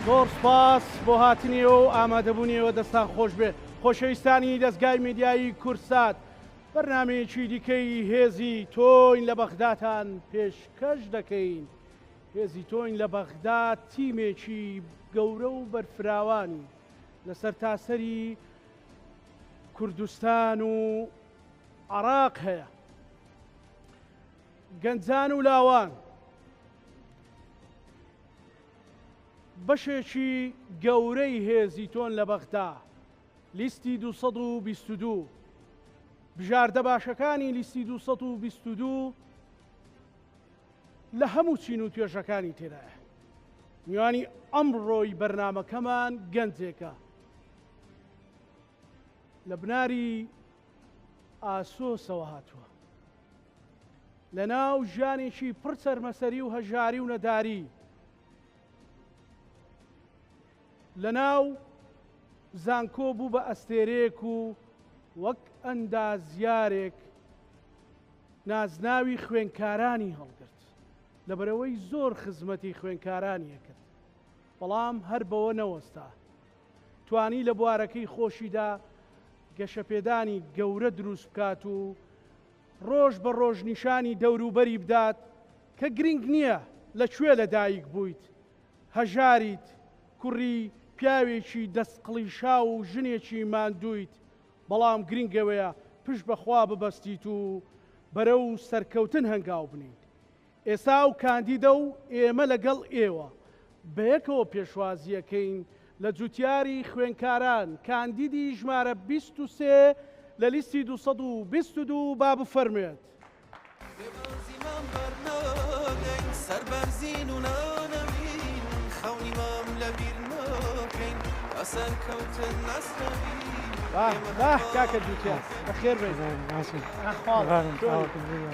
زۆر سپاس بۆ هاتنی و ئامادەبوونیەوە دەستان خۆش بێ خۆشەویستانی دەستگای میدیایی کورسات بەرنمەیەکی دیکەی هێزی تۆین لە بەغداتان پێشکەش دەکەین هێزی تۆین لە بەغدا تیمێکی گەورە و بەرفراوانی لە سەرتاسەری کوردستان و عراق هەیە گەنجان و لاوان بەشێکی گەورەی هێزی تۆن لە بەغدا لیستی 222 بژاردە باشەکانی لیستی 222 لە هەموو چین و توێژەکانی تێدایە. میوانی ئەمڕۆی بەرنامەکەمان گەنجێکە لە بناری ئاسۆسەوە هاتووە. لە ناو ژیانێکی پڕ چەرمەسەری و هەژاری و نەداری لە ناو زانکۆ بوو بە ئەستێرەیەک و وەک ئەندازیارێک نازناوی خوێنکارانی هەڵگرت لەبەرئەوەی زۆر خزمەتی خوێنکارانی ئەکرد بەڵام هەر بەوە نەوەستا توانی لە بوارەکەی خۆشیدا گەشەپێدانی گەورە دروست بکات و ڕۆژ بە ڕۆژ نیشانی دەوروبەری بدات کە گرنگ نییە لە کوێ لەدایک بوویت هەژاریت کوڕی پیاوێکی دەست قڵیشاو و ژنێکی ماندوویت بەڵام گرنگ ئەوەیە پشت بە خوا ببەستیت و بەرەو سەرکەوتن هەنگاو بنێیت. ئێستا ئەو کاندیدە و ئێمە لەگەڵ ئێوە بەیەکەوە پێشوازییەکەین لە جوتیاری خوێنکاران، کاندیدی ژمارە 23 لە لیستی 222 با بفەرموێت. بێبازیمان بەرنادەین سەربەرزین و نانەوین خەونی مام لەبیر ناکەین تا سەرکەوتن نەسرەوین باه باه کاکە جوتیار بەخێر بێن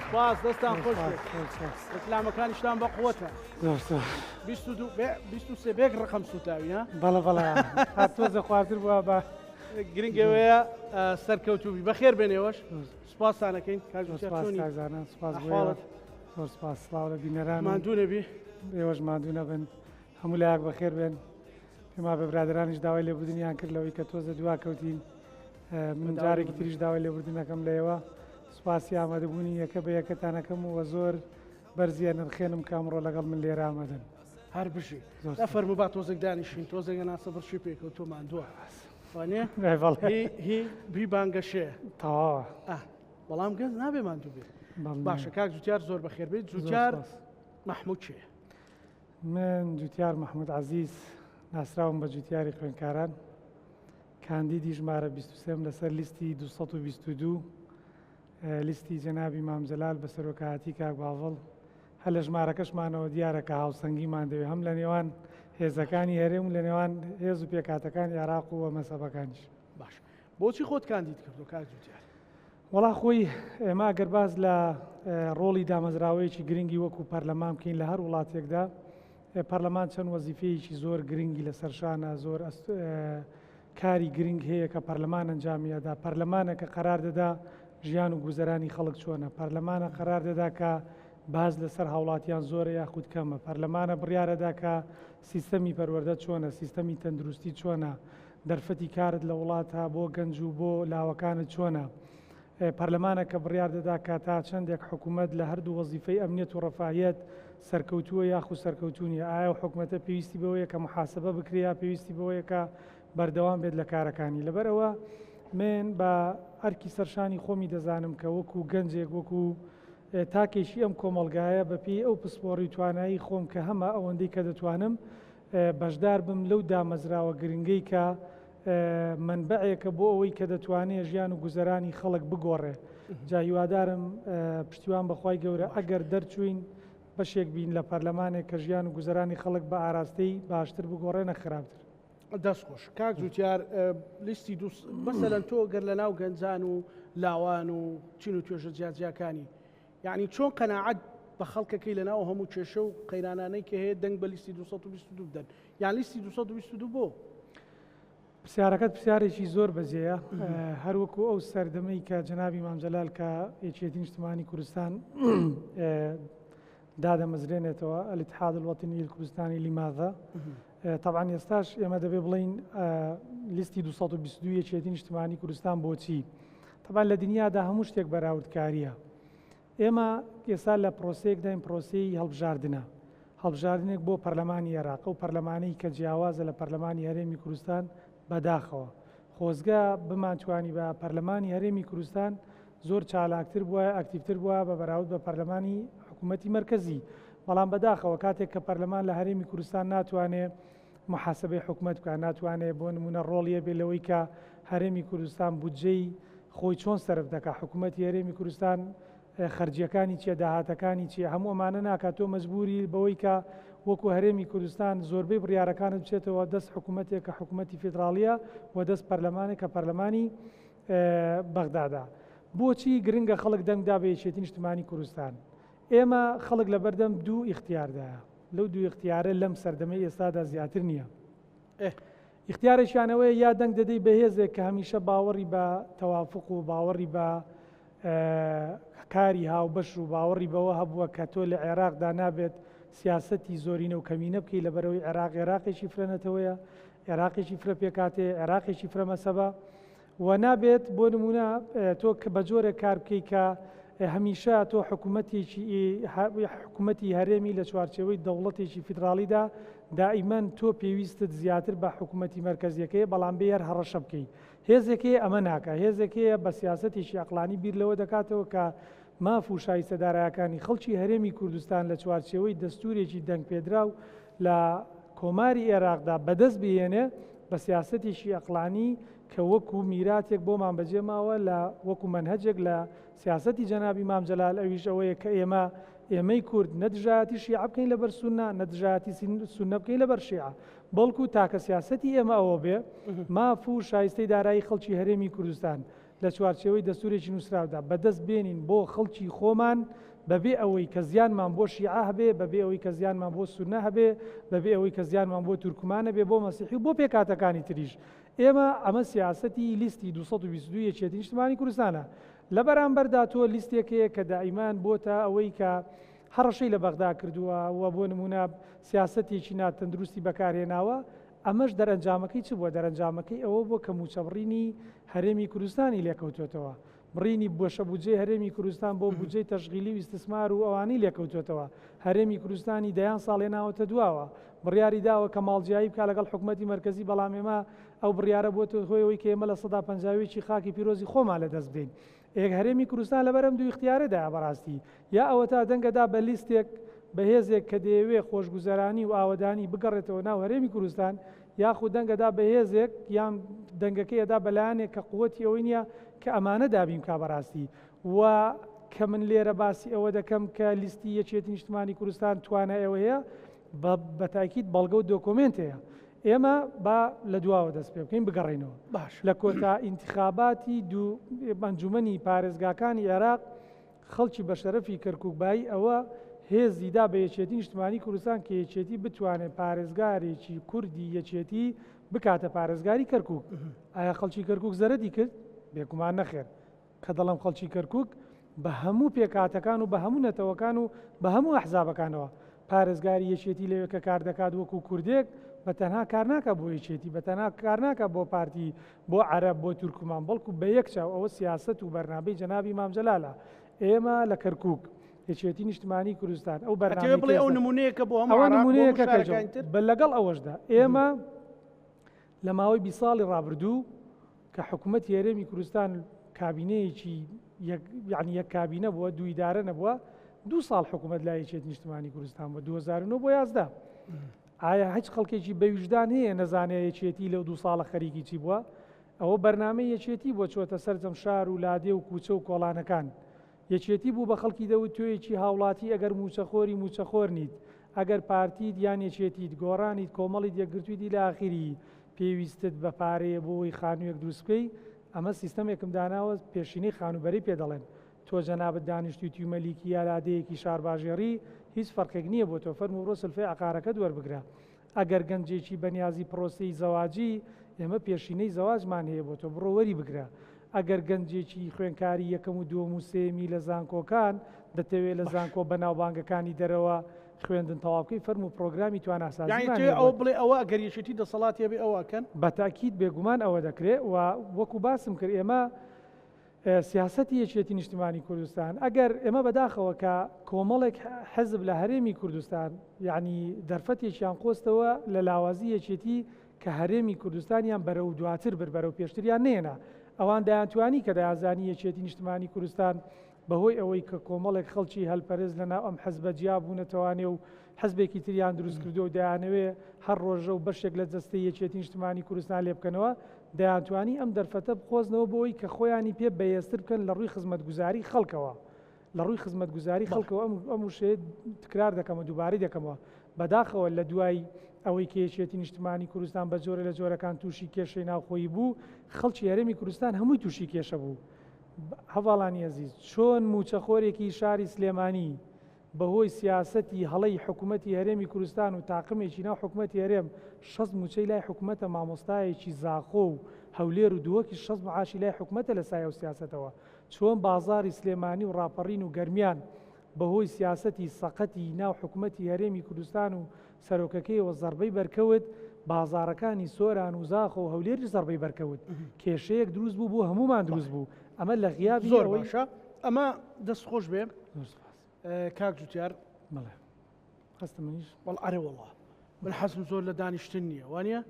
سپاس دەستان خۆش بێت ڕیکلامەکانیشتان بە قوتە 23 بێک ڕقم سوتاوی ها بەڵە بەڵە تۆزە خوارتر بووە بە گرنگەوەیە سەرکەوتوبی بەخێر بێنێوەش سوپاستان ئەکەین کاک زۆر جوتیار سوپاس چۆنی؟ کاک زانا سوپاس بۆ ئەحواڵت؟ ئێوە زۆر سوپاس سڵاو لە بینەران و ماندوو نەبی ئێوەش ماندوو نەبن هەموو لایەک بەخێر بێن پێم وابێ برادەرانیش داوای لێبوردنیان کرد لەوەی کە تۆزە دوا کەوتین اه، من داوای جارێکی لێبوردن. تریش داوای لێبوردن ئەکەم لە ئێوە سوپاسی ئامادەبوونی یەکە بە یەکەتان ئەکەم و وە زۆر بەرزیە نرخێنم کە ئەمڕۆ لەگەڵ من لێرە ئامادەن هەر بژی زۆر دە سوپاس. فەرموو با تۆزێک دانیشین تۆزێک هەناسە بڕشی پێکەوە تۆ ماندووە وانیە ئەی بەڵێ هی هی هی بانگەشەیە تەواوە ئاه بەڵام گەنج نابێ ماندوو بێت بەڵێ. باشە کاک جوتیار زۆر بەخێر بێیت زۆر جوتیار سوپاس. مەحموود کێیە؟ من جوتیار مەحمود عەزیز ناسراوم بە جوتیاری خوێندکاران کاندیدی ژمارە 23 لەسەر لیستی 222 لیستی جەنابی مام جەلال بە سەرۆکایەتی کاک باڤڵ هەر لە ژمارەکەشمانەوە دیارە کە هاوسەنگیمان دەوێت هەم لە نێوان هێزەکانی هەرێم و لە نێوان هێز و پێکهاتەکانی عێراق و مەزهەبەکانیش. باش بۆچی خۆت کاندید کردو کاک جوتیار؟ وەڵا خۆی ئێمە ئەگەر باس لە ڕۆڵی دامەزراوەیەکی گرنگی وەکو پەرلەمان بکەین لە هەر وڵاتێکدا پەرلەمان چەند وەزیفەیەکی زۆر گرنگی لەسەر شانە زۆر کاری گرنگ هەیە کە پەرلەمان ئەنجامی ئەدا، پەرلەمانە کە قەرار دەدا ژیان و گوزەرانی خەڵک چۆنە، پەرلەمانە قەرار دەدا کە باج لەسەر هاوڵاتیان زۆرە یاخود کەمە، پەرلەمانە بڕیار ئەدا کە سیستەمی پەروەردە چۆنە، سیستەمی تەندروستی چۆنە، دەرفەتی کارت لە وڵاتە بۆ گەنج و بۆ لاوەکانت چۆنە. پەرلەمانە کە بڕیار دەدا کە تا چەندێک حکومەت لە هەردوو وەزیفەی ئەمنیەت و ڕەفاهیەت سەرکەوتووە یاخود سەرکەوتوو نییە، ئایا ئەو حکومەتە پێویستی بەوەیە کە موحاسەبە بکرێ یا پێویستی بەوەیە کە بەردەوام بێت لە کارەکانی. لەبەر ئەوە من بە ئەرکی سەرشانی خۆمی دەزانم کە وەکو گەنجێک، وەکو تاکێکی ئەم کۆمەڵگایە بە پێی ئەو پسپۆڕی و توانایی خۆم کە هەمە ئەوەندەی کە دەتوانم بەشدار بم لەو دامەزراوە گرنگەی کە مەنبەعێکە بۆ ئەوەی کە دەتوانێ ژیان و گوزەرانی خەڵک بگۆڕێ. جا هیوادارم پشتیوان بە خوای گەورە ئەگەر دەرچووین بەشێک بین لە پەرلەمانێک کە ژیان و گوزەرانی خەڵک بە ئاراستەی باشتر بگۆڕێ نەک خراپتر. دەست خۆش کاک جوتیار لیستی دوو مەسەلەن تۆ گەر لە ناو گەنجان و لاوان و چین و توێژە جیاجیاکانی یعنی چۆن قەناعەت بە خەڵکەکەی لە ناو هەموو کێشە و قەیرانانەی کە هەیە دەنگ بە لیستی 222 بدەن یان لیستی 222 بۆ؟ پرسیارەکەت پرسیارێکی زۆر بەجێیە هەروەکو ئەو سەردەمەی کە جەنابی مام جەلال کە یەکێتی نیشتمانی کوردستان دادەمەزرێنێتەوە، الاتحاد الوطنی الکوردستانی لماذا؟ تەبعەن ئێستاش ئێمە دەبێ بڵێین لیستی 222 یەکێتی نیشتمانی کوردستان بۆچی؟ تەبعەن لە دنیادا هەموو شتێک بەراوردکارییە. ئێمە ئێستا لە پرۆسەیەکداین پرۆسەی هەڵبژاردنە، هەڵبژاردنێک بۆ پەرلەمانی عێراق، ئەو پەرلەمانەی کە جیاوازە لە پەرلەمانی هەرێمی کوردستان بەداخەوە. خۆزگە بمانتوانیبا پەرلەمانی هەرێمی کوردستان زۆر چالاکتر بوایە، ئەکتیڤتر بوایە بە بەراورد بە پەرلەمانی حکوومەتی مەرکەزی. بەڵام بەداخەوە کاتێک کە پەرلەمان لە هەرێمی کوردستان ناتوانێ موحاسەبەی حکومەت بکا، ناتوانێ بۆ نموونە ڕۆڵی هەبێ لەوەی کە هەرێمی کوردستان بودجەی خۆی چۆن سەرف دەکا، حکوومەتی هەرێمی کوردستان خەرجییەکانی چییە، داهاتەکانی چییە، هەموو ئەمانە ناکا، تۆ مەجبووری بەوەی کە وەکوو هەرێمی کوردستان زۆربەی بڕیارەکانت بچێتەوە دەست حکوومەتێک کە حکوومەتی فیدراڵییە و دەست پەرلەمانێک کە پەرلەمانی بەغدادا. بۆچی گرنگە خەڵک دەنگ دا بە یەکێتی نیشتمانی کوردستان؟ ئێمە خەڵک لەبەردەم دوو ئیختیاردایە، لەو دوو ئیختیارە لەم سەردەمەی ئێستادا زیاتر نییە. ئیختیارێکیان ئەوەیە یا دەنگ دەدەی بە هێزێک کە هەمیشە باوەڕی بە تەوافق و باوەڕی بە کاری هاوبەش و باوەڕی بەوە هەبووە کە تۆ لە عێراقدا نابێت سیاسەتی زۆرینە و کەمینە بکەی لەبەرئەوەی عێراق عێراقێکی فرە نەتەوەیە، عێراقێکی فرە پێکهاتەیە، عێراقێکی فرە مەزهەبە و نابێت بۆ نموونە تۆ کە بە جۆرێک کار بکەی کە هەمیشە تۆ حکوومەتێکی حکوومەتی هەرێمی لە چوارچێوەی دەوڵەتێکی فیدراڵیدا دائیمەن تۆ پێویستت زیاتر بە حکوومەتی مەرکەزیەکەیە بەڵام بێ هەر هەڕەشە بکەی. هێزێک هەیە ئەمە ناکا، هێزێک هەیە بە سیاسەتێکی عەقڵانی بیر لەوە دەکاتەوە کە ماف و شایستە دارایەکانی خەڵکی هەرێمی کوردستان لە چوارچێوەی دەستوورێکی دەنگپێدراو لە کۆماری ئێراقدا بەدەست بهێنێ بە سیاسەتێکی ئەقڵانی کە وەکو میراتێک بۆمان بەجێ ماوە لە وەکو مەنهەجێک لە سیاسەتی جەنابی مام جەلال ئەویش ئەوەیە کە ئێمە ئێمەی کورد نە دژایەتی شیعە بکەین لەبەر سوننە نە دژایەتی سوننە بکەین لەبەر شیعە بەڵکو تاکە سیاسەتی ئێمە ئەوە بێ ماف و شایستەی دارایی خەڵکی هەرێمی کوردستان لە چوارچێوەی دەستوورێکی نووسراودا بەدەست بێنین بۆ خەڵکی خۆمان بەبێ ئەوەی کە زیانمان بۆ شیعە هەبێ، بەبێ ئەوەی کە زیانمان بۆ سوننە هەبێ، بەبێ ئەوەی کە زیانمان بۆ تورکمان هەبێ، بۆ مەسیحی و بۆ پێکهاتەکانی تریش. ئێمە ئەمە سیاسەتی لیستی 222 یەکێتی نیشتمانی کوردستانە. لە بەرامبەردا تۆ لیستێک هەیە کە دائیمان بۆتە ئەوەی کە هەڕەشەی لە بەغدا کردووە و بۆ نموونە سیاسەتێکی ناتەندروستی بەکارهێناوە، ئەمەش دەرئەنجامەکەی چ بووە؟ دەرئەنجامەکەی ئەوە بووە کە مووچەبڕینی هەرێمی کوردستانی لێکەوتۆتەوە. بڕینی بەشە بودجەی هەرێمی کوردستان بۆ بودجەی تەشغیلی و ئیستسمار و ئەوانەی لێکەوتۆتەوە. هەرێمی کوردستانی دەیان ساڵ هێناوەتە دواوە. بڕیاری داوە کە ماڵجیایی بکا لەگەڵ حکومەتی مەرکەزی بەڵام ئێمە ئەو بڕیارە بۆتە هۆی ئەوەی کە ئێمە 51% خاکی پیرۆزی خۆمان لەدەست بدەین. ئێ هەرێمی کوردستان لەبەر ئەم دوو ئیختیارەدایە بەڕاستی. یا ئەوەتا دەنگ ئەدا بە لیستێک، بە هێزێک کە دەیەوێ خۆشگوزەرانی و ئاوەدانی بگەڕێتەوە ناو هەرێمی کوردستان، یاخود دەنگ ئەدا بە هێزێک یان دەنگەکەی ئەدا بە لایەنێک کە قوتی ئەوەی نییە کە ئەمانە دابین بکا بەڕاستی. و کە من لێرە باسی ئەوە دەکەم کە لیستی یەکێتی نیشتمانی کوردستان توانای ئەوە هەیە، بە تاکید بەڵگە و دۆکۆمێنت هەیە. ئێمە با لە دواوە دەست پێ بکەین بگەڕێینەوە. باش. لە کۆتا ئینتخاباتی دوو ئەنجومەنی پارێزگاکانی عێراق خەڵکی بەشەرەفی کەرکوک بایی ئەوە هێزی دا بە یەکێتی نیشتمانی کوردستان کە یەکێتی بتوانێت پارێزگارێکی کوردی یەکێتی بکاتە پارێزگاری کەرکوک. ئایا خەڵکی کەرکوک زەرەدی کرد؟ بێگومان نەخێر. کە دەڵێم خەڵکی کەرکوک بە هەموو پێکهاتەکان و بە هەموو نەتەوەکان و بە هەموو ئەحزابەکانەوە. پارێزگاری یەکێتی لەوێ کە کار دەکات وەکو کوردێک بە تەنها کار ناکات بۆ یەکێتی، بە تەنها کار ناکات بۆ پارتی، بۆ عەرەب، بۆ تورکمان، بەڵکو بە یەک چاو ئەوە سیاسەت و بەرنامەی جەنابی مام جەلالە. ئێمە لە کەرکوک، یەکێتی نیشتمانیی کوردستان، ئەو ئەتەوێ بەرنامەی بڵێی کە ئەو ئێستا نموونەیەکە بۆ هەموو ئەوە عێراق، بۆ هەموو نموونەیەکە کە شارەکانی تر؟ بە لەگەڵ ئەوەشدا ئێمە لە ماوەی 20 ساڵی ڕابردوو کە حکوومەتی هەرێمی کوردستان کابینەیەکی یەک یعنی یەک کابینە بووە دوو ئیدارە نەبووە دوو ساڵ حکوومەت لای یەکێتی نیشتمانی کوردستان بووە 2009 بۆ 11 ئایا هیچ خەڵکێکی بەویژدان هەیە نەزانێ یەکێتی لەو دوو ساڵە خەریکی چی بووە ئەوە بەرنامەی یەکێتی بووە چۆتە سەرجەم شار و لادێ و کوچە و کۆڵانەکان یەکێتی بوو بە خەڵکی دەوت تۆیەکی هاوڵاتی ئەگەر مووچەخۆری مووچەخۆر نیت ئەگەر پارتیت یان یەکێتیت گۆڕانیت کۆمەڵیت یەکگرتوویت ئیلا ئاخیری پێویستت بە پارەیە بۆ ئەوەی خانوویەک دروست بکەی ئەمە سیستەمێکم داناوە پێشینەی خانووبەرەی پێ دەڵێن تۆ جەنابت دانیشتووی تیومەلیکی یا لادێیەکی شارباژێڕی هیچ فەرقێک نییە بۆ تۆ فەرموو بڕۆ سلفەی عەقارەکەت وەربگرە ئەگەر گەنجێکی بەنیازی پڕۆسەی زەواجی ئێمە پێشینەی زەواجمان هەیە بۆ تۆ بڕۆ وەری بگرە. ئەگەر گەنجێکی خوێنکاری یەکەم و دووەم و سێیەمی لە زانکۆکان دەتەوێ لە زانکۆ بەناوبانگەکانی دەرەوە خوێندن تەواو بکەی فەرموو پرۆگرامی تواناسازیمان یانی هەیە تۆ ئەوە بۆت. بڵێ ئەوە ئەگەر یەکێتی دەسەڵاتی هەبێ ئەوە ئەکەن؟ بە تەئکید بێگومان ئەوە دەکرێ و وەکو باسم کرد ئێمە سیاسەتی یەکێتی نیشتمانی کوردستان ئەگەر ئێمە بەداخەوە کە کۆمەڵێک حزب لە هەرێمی کوردستان یعنی دەرفەتێکیان قۆستەوە لە لاوازی یەکێتی کە هەرێمی کوردستانیان بەرەو دواتر بر بەرەو پێشتریان نێنا ئەوان دەیانتوانی کە دەیانزانی یەکێتی نیشتمانی کوردستان بەهۆی ئەوەی کە کۆمەڵێک خەڵکی هەلپەرست لەناو ئەم حزبە جیا بوونەتەوانێ و حزبێکی تریان دروست کردووە و دەیانەوێ هەر ڕۆژە و بەشێک لە جەستەی یەکێتی نیشتمانی کوردستان لێ بکەنەوە، دەیانتوانی ئەم دەرفەتە بقۆزنەوە بۆ ئەوەی کە خۆیانی پێ بەهێزتر بکەن لە ڕووی خزمەتگوزاری خەڵکەوە. لە ڕووی خزمەتگوزاری خەڵکەوە ئەم ئەم وشەیە تکرار دەکەمەوە، دووبارەی دەکەمەوە. بەداخەوە لە دوای ئەوەی کە یەکێتی نیشتمانی کوردستان بە جۆرێ لە جۆرەکان تووشی کێشەی ناوخۆیی بوو، خەڵکی هەرێمی کوردستان هەمووی تووشی کێشە بوو. هەڤاڵانی ئەزیز، چۆن مووچەخۆرێکی شاری سلێمانی بەهۆی سیاسەتی هەڵەی حکومەتی هەرێمی کوردستان و تاقمێکی ناو حکومەتی هەرێم 60 مووچەی لای حکومەتە مامۆستایەکی زاخۆ و هەولێر و دهۆکیش 60 معاشی لای حکومەتە لە سای ئەو سیاسەتەوە چۆن بازاڕی سلێمانی و ڕاپەڕین و گەرمیان بەهۆی سیاسەتی سەقەتی ناو حکومەتی هەرێمی کوردستان و سەرۆکەکەیەوە زەڕبەی بەرکەوت، بازاڕەکانی سۆران و زاخۆ و هەولێریش زەڕبەی بەرکەوت. کێشەیەک دروست بوو بۆ هەموومان دروست بوو. ئەمە لە غیابی زۆر ئەوەی. باشە ئەمە دەست خۆش بێ زۆر سوپاس. کاک جوتیار. بەڵێ خەستم منیش. وەڵ ئەرێ وەڵا من حەزم زۆر لە دانیشتن نییە وانە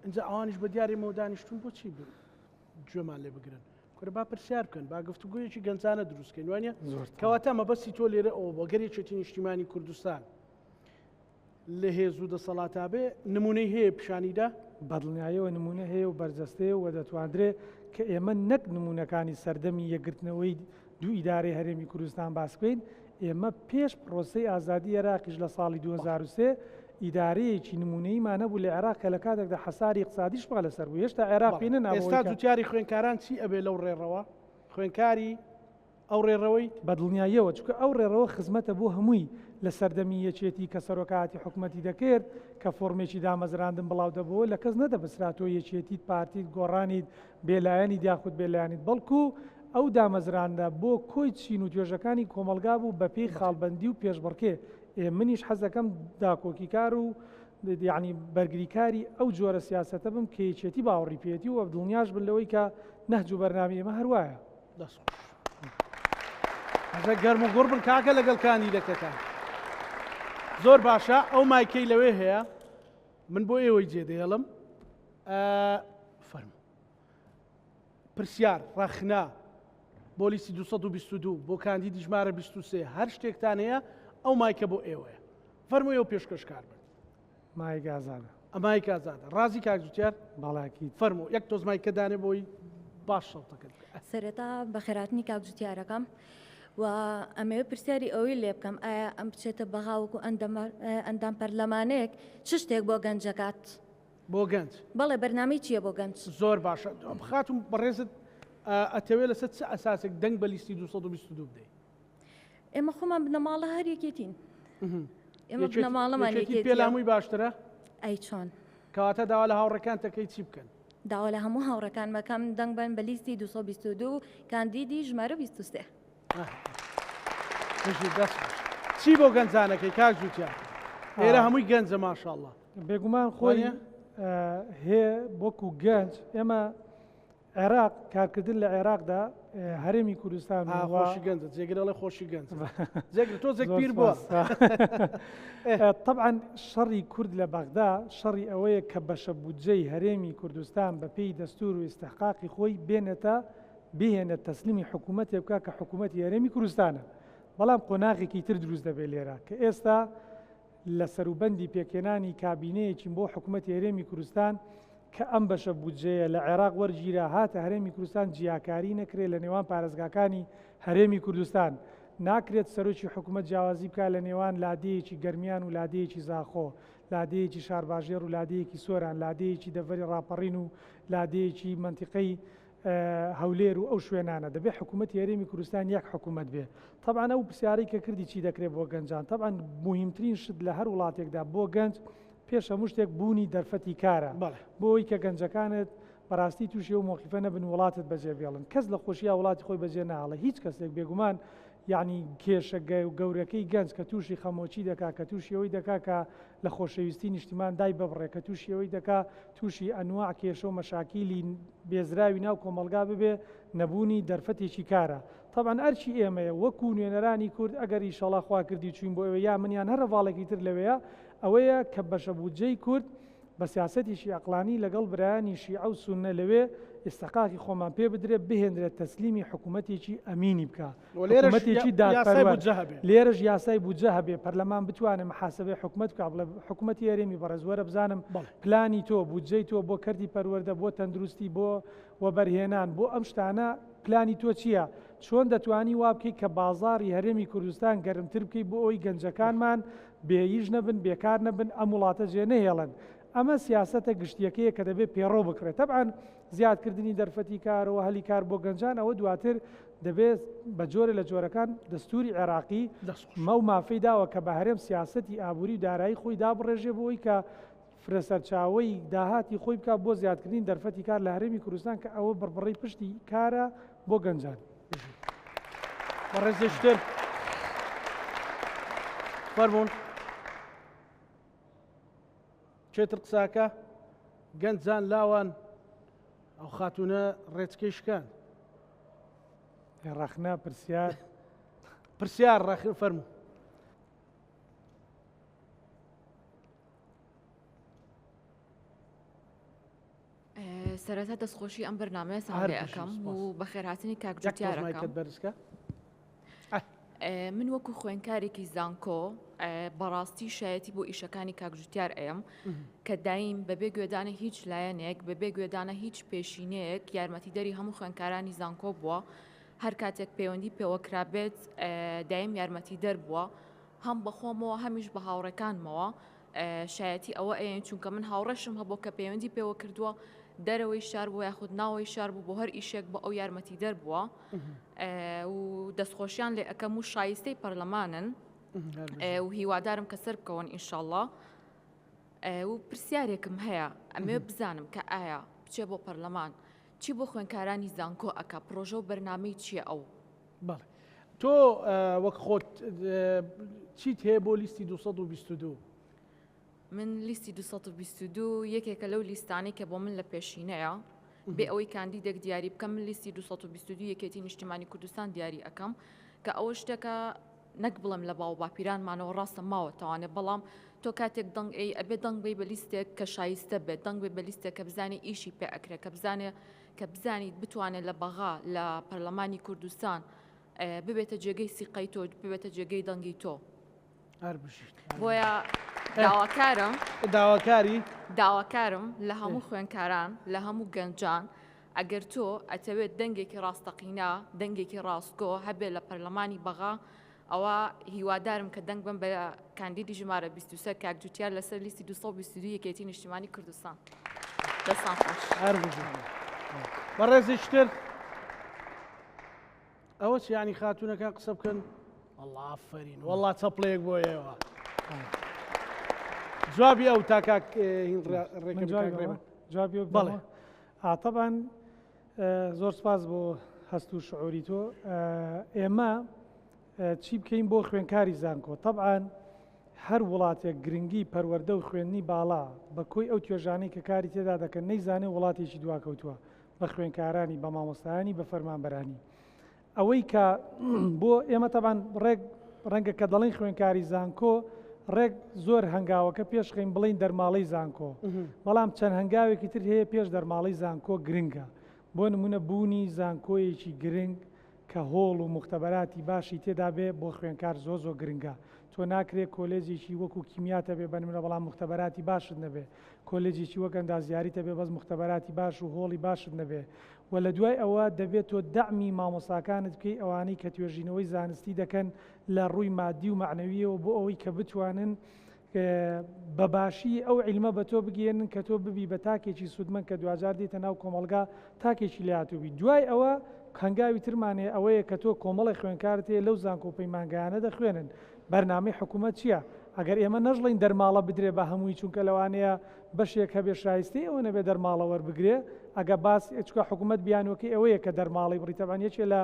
ئینجا ئەوانیش بە دیارێمەوە دانیشتون بۆچی گوێمان لێ بگرن کورە با پرسیار بکەن با گفتوگۆیەکی گەنجانە دروستکەین وانە کەواتە مەبەستی تۆ لێرە ئەوە بۆ گەر یەکێتی نیشتیمانی کوردستان لە هێز و دەسەڵاتا بێ نمونەی هەیە پیشانیدا؟ بەدڵنیایەوە نمونە هەیە و بەرجەستەیە و دەتواندرێ کە ئێمە نەک نمونەکانی سەردەمی یەکگرتنەوەی دوو ئیدارەی هەرێمی کوردستان باس بکەین، ئێمە پێش پرۆسەی ئازادی عێراقیش لە ساڵی 2003 ئیدارەیەکی نمونەییمان هەبوو لە عێراق کە لە کاتێکدا حەساری ئیقتسادیشمان لەسەر بوو هێشتا عێراق پێی نەنابوو ئێستا جوتیاری خوێندکاران چی ئەبێ لەو ڕێڕەوە؟ خوێندکاری ئەو ڕێڕەوەی؟ بە دڵنیاییەوە، چونکە ئەو ڕێڕەوە خزمەتە بۆ هەمووی، لە سەردەمی یەکێتی کە سەرۆکایەتی حکومەتی دەکرد، کە فۆرمێکی دامەزراندن بڵاو دەبۆوە، لە کەس نەدەپرسرا تۆ یەکێتیت، پارتیت، گۆڕانیت، بێلایەنیت یاخود بێلایەنیت، بەڵکو ئەو دامەزراندنە بۆ کۆی چین و توێژەکانی کۆمەڵگا بوو بەپێی خاڵبەندی و پێشبڕکێ، ئێ منیش حەزدەکەم داکۆکیکار و یەعنی بەرگریکاری ئەو جۆرە سیاسەتە بم کە یەکێتی باوەڕی پێیەتی و دڵنیاش بن لەوەی کە نەهج و بەرنامەی ئێمە هەر وایە. دەست خۆش. ئەژە گەرم و گوڕ بن کاکە لەگەڵ کاندیدەکەتان. زۆر باشە ئەو مایکەی لەوێ هەیە من بۆ ئێوەی جێدەهێڵم فەرموو. پرسیار، ڕەخنە بۆ لیستی 222 بۆ کاندیدی ژمارە 23 هەر شتێکتان هەیە ئەو مایکە بۆ ئێوەیە. فەرموو ئێوە پێشکەشکار بن. مایک ئازادە. مایک ئازادە. ڕازی کاک جوتیار؟ بەڵێ ئەکید. فەرموو یەک تۆز مایکە دانێ بۆی باش سەوتەکەت بکە. سەرەتا بەخێرهاتنی کاک جوتیارەکەم و ئەمەوێ پرسیاری ئەوەی لێ بکەم ئایا ئەم بچێتە بەغا وەکو ئەندام پەرلەمانێک چ شتێک بۆ گەنجەکات؟ بۆ گەنج؟ بەڵێ بەرنامەی چییە بۆ گەنج؟ زۆر باشە خاتوون بەڕێزت ئەتەوێ لەسەر چ ئەساسێک دەنگ بە لیستی 222 بدەی؟ ئێمە خۆمان بنەماڵە هەر یەکێتین. ئێمە بنەماڵەمان یەکێتیە. پێ لە هەمووی باشترە؟ ئەی چۆن؟ کەواتە داوا لە هاوڕێکانت دەکەی چی بکەن؟ داوا لە هەموو هاوڕێکانم ئەکەم دەنگ بەن بە لیستی 222 کاندیدی ژمارە 23. بژی دەست خۆش. چی بۆ گەنجانەکەی کاک جوتیار؟ ئێرە هەمووی گەنجە ماشاءاللە. بێگومان خۆی هێ وەکو گەنج ئێمە عێراق کارکردن لە عێراقدا هەرێمی کوردستان خۆشی گەنجە جێگر ئەڵێ خۆشی گەنج جێگر تۆزێک پیر بووە. طبعا شەڕی کورد لە بەغدا شەڕی ئەوەیە کە بەشە بودجەی هەرێمی کوردستان بە پێی دەستور و ئیستحقاقی خۆی بێنێتە بهێنێت تەسلیمی حکوومەتێ بکا کە حکوومەتی هەرێمی کوردستانە بەڵام قۆناغێکی تر دروست دەبێت لێرە کە ئێستا لە سەروبەندی پێکهێنانی کابینەیەکین بۆ حکومەتی هەرێمی کوردستان کە ئەم بەشە بودجەیە لە عێراق وەرگیرا هاتە هەرێمی کوردستان جیاکاری نەکرێت لە نێوان پارێزگاکانی هەرێمی کوردستان ناکرێت سەرۆکی حکومەت جیاوازی بکات لە نێوان لادێیەکی گەرمیان و لادێیەکی زاخۆ لادێیەکی شارباژێڕ و لادێیەکی سۆران لادێیەکی دەڤەری ڕاپەڕین و لادێیەکی مەنتیقەی هەولێر و ئەو شوێنانە دەبێ حکوومەتی هەرێمی کوردستان یەک حکوومەت بێ تەبعەن ئەو پرسیارەی کە کردی چی دەکرێت بۆ گەنجان تەبعەن موهیمترین شت لە هەر وڵاتێکدا بۆ گەنج پێش هەموو شتێک بوونی دەرفەتی کارە بۆ ئەوەی کە گەنجەکانت بەڕاستی تووشی ئەو مۆقیفە نەبن وڵاتت بەجێ بێڵن کەس لە خۆشیا وڵاتی خۆی بەجێ ناهێڵێ هیچ کەسێک بێگومان یەعنی کێشە گەورەکەی گەنج کە تووشی خەمۆکی دەکا کە تووشی ئەوەی دەکا کە لە خۆشەویستی نیشتیمان دای ببڕێ کە تووشی ئەوەی دەکا تووشی ئەنواع کێشە و مەشاکیلی بێزراوی ناو کۆمەڵگا ببێ نەبوونی دەرفەتێکی کارە تەبعەن ئەرکی ئێمەیە وەکوو نوێنەرانی کورد ئەگەر ئیشەڵا خوا کردی چووین بۆ ئەوێ یا من یان هەر هەڤاڵێکی تر لەوێیە ئەوەیە کە بەشە بودجەی کورد بە سیاسەتێکی ئەقڵانی لەگەڵ برایانی شیعە و سوننە لەوێ ئیستحقاقی خۆمان پێ بدرێ بهێنرێت تەسلیمی حکوومەتێکی ئەمینی بکا حکوومەتێکی دادپەروەر لێرەش یاسای بودجە هەبێ پەرلەمان بتوانێ محاسبەی حکومەت بکا بڵێ حکومەتی هەرێمی بەڕێز وەرە بزانم پلانی تۆ بودجەی تۆ بۆ کەرتی پەروەردە بۆ تەندروستی بۆ وەبەرهێنان بۆ ئەم شتانە پلانی تۆ چییە؟ چۆن دەتوانی وا بکەی کە بازاڕی هەرێمی کوردستان گەرمتر بکەی بۆ ئەوەی گەنجەکانمان بێ ئیش نەبن، بێکار نەبن، ئەم وڵاتە جێ نەهێڵن؟ ئەمە سیاسەتە گشتییەکەیە کە دەبێ پێڕەو بکرێت. تەبعەن زیادکردنی دەرفەتی کار و هەلی کار بۆ گەنجان ئەوە دواتر دەبێ بە جۆرێ لە جۆرەکان دەستووری عێراقی ئەو مافەی داوە کە بە هەرێم سیاسەتی ئابووری و دارایی خۆی دابڕێژێ بۆ ئەوەی کە فرەسەرچاوەی داهاتی خۆی بکات بۆ زیادکردنی دەرفەتی کار لە هەرێمی کوردستان کە ئەوە بڕبڕەی پشتی کارە بۆ گەنجان. بەڕێزێکتر فەرموون چێتر قساکە گەنجان لاوان ئەو خاتونە ڕێچکەی شکان ڕەخنە پرسیار پرسیار ڕەخنە فەرموو سەرەتا دەستخۆشی ئەم بەرنامەیە ساڵێ ئەەکەم و بەخێرهاتنی کاک جوتیارەکەم بەرزکە من وەکو خوێنکارێکی زانکۆ بەڕاستی شایەتی بۆ ئیشەکانی کاک جوتیار ئەم کە دایم بەبێ گوێدانە هیچ لایەنێک بەبێ گوێدانە هیچ پێشینەیەک یارمەتی دەری هەموو خوێنکارانی زانکۆ بووە هەر کاتێک پەیوەندی پێوەکرابێت دایم یارمەتی دەر بووە هەم بەخۆمەوە هەمیش بە هاوڕێکانمەوە شایەتی ئەوە ئەیەن چونکە من هاوڕێشم هەبوو کە پەیوەندی پێوە کردووە دەرەوەی شار بوو یاخود ناوەی شار بوو بۆ هەر ئیشێک بۆ ئەو یارمەتی دەر بووە و دەستخۆشیان لێ ئەەکەم و شایستەی پەرلەمانن و هیوادارم کە سەر بکەون ئینشاءله و پرسیارێکم هەیە ئەمێ بزانم کە ئایا بچێ بۆ پەرلەمان چی بۆ خوێنکارانی زانکۆ ئەک پرۆژە و بەرنمەی چییە ئەو بەڵێ تۆ وەک خۆت چیت هەیە بۆ لیستی 222؟ من لیستی 222 یەکێکە لەو لیستانەی کە بۆ من لە پێشینەیە بێ ئەوەی کاندیدێک دیاری بکەم من لیستی 222 یەکێتی نیشتیمانی کوردستان دیاری ئەەکەم کە ئەوە شتێکە نەک بڵێم لە باو باپیرانمانەوە ڕاستە ماوە تاوانێ بەڵام تۆ کاتێک دەنگ ئەی ئەبێ دەنگ بی بە لیستێک کە شایستە بێت دەنگ بێ بە لیستێک کە بزانێ ئیشی پێ ئەکرێ کە بزانێ کە بزانیت بتوانێت لە بەغا لە پەرلەمانی کوردستان ببێتە جێگەی سیقەی تۆ ببێتە جێگەی دەنگی تۆ. هەر بژیت. بۆیە داواکارم داواکاری داواکارم لە هەموو خوێنکاران لە هەموو گەنجان ئەگەر تۆ ئەتەوێت دەنگێکی ڕاستەقینە دەنگێکی ڕاستگۆ هەبێت لە پەرلەمانی بەغا ئەوا هیوادارم کە دەنگ بەم بە کاندیدی ژمارە 23 کاک جوتیار لەسەر لیستی 222 یەکێتی نیشتیمانی کوردستان. دەستان خۆش. هەر بژین. بەڕێزیشتر ئەوە چ ینی خاتونەکان قسە بکەن والله ئافرین والله چەپڵەیەک بۆ ئێوە جوابی ئەو تا کاک هین ڕێکە جوابی ئەو بەڵێ ئاتەبان زۆر سپاس بۆ هەست و شعوری تۆ ئێمە چی بکەین بۆ خوێنکاری زانکۆ تەبعاان هەر وڵاتێک گرنگی پەروەردە و خوێندنی باڵا بە کۆی ئەو توێژانەی کە کاری تێدا دەکەن نەیزانێ وڵاتێکی دواکەوتووە بە خوێنکارانی بە مامۆستایانی بە فەرمانبەرانی ئەوەی کە بۆ ئێمە تەبان ڕێک ڕەنگە کە دەڵێن خوێنکاری زانکۆ ڕێک زۆر هەنگاوەکە پێشخەین بڵین دەرماڵەی زانکۆ بەڵام چەند هەنگاوێکی تر هەیە پێش دەرماڵەی زانکۆ گرنگە بۆ نمونە بوونی زانکۆیەکی گرنگ کە هۆڵ و موختەبەراتی باشی تێدا بێ بۆ خوێنکار زۆر زۆر گرنگە تۆ ناکرێ کۆلێجێکی وەکو کیمیات هەبێ بە نمونە بەڵام موختەبەراتی باشت نەبێ کۆلێجێکی وەک ئەندازیاریت هەبێ بەس موختەبەراتی باش و هۆڵی باشت نەبێ وە لە دوای ئەوە دەبێ تۆ دەعمی مامۆستاکانت بکەی ئەوانەی کە توێژینەوەی زانستی دەکەن لە ڕووی مادی و مەعنەویەوە بۆ ئەوەی کە بتوانن بە باشی ئەو عیلمە بە تۆ بگەیەنن کە تۆ ببی بە تاکێکی سوودمەند کە دواجار دێیتە ناو کۆمەڵگا تاکێکی لێهاتوو بی. دوای ئەوە هەنگاوی ترمان هەیە ئەوەیە کە تۆ کۆمەڵێک خوێندکارت هەیە لەو زانکۆ و پەیمانگایانە دەخوێنن بەرنامەی حکوومەت چییە؟ ئەگەر ئێمە نەژڵین دەرماڵە بدرێ بە هەمووی چونکە لەوانەیە بەشێک هەبێ شایستەی ئەوە نەبێ دەرماڵە وەربگرێ ئەگە باس چونکە حکوومەت بیانوەکەی ئەوەیە کە دەرماڵەی بڕی تەبعەن یەکێ لە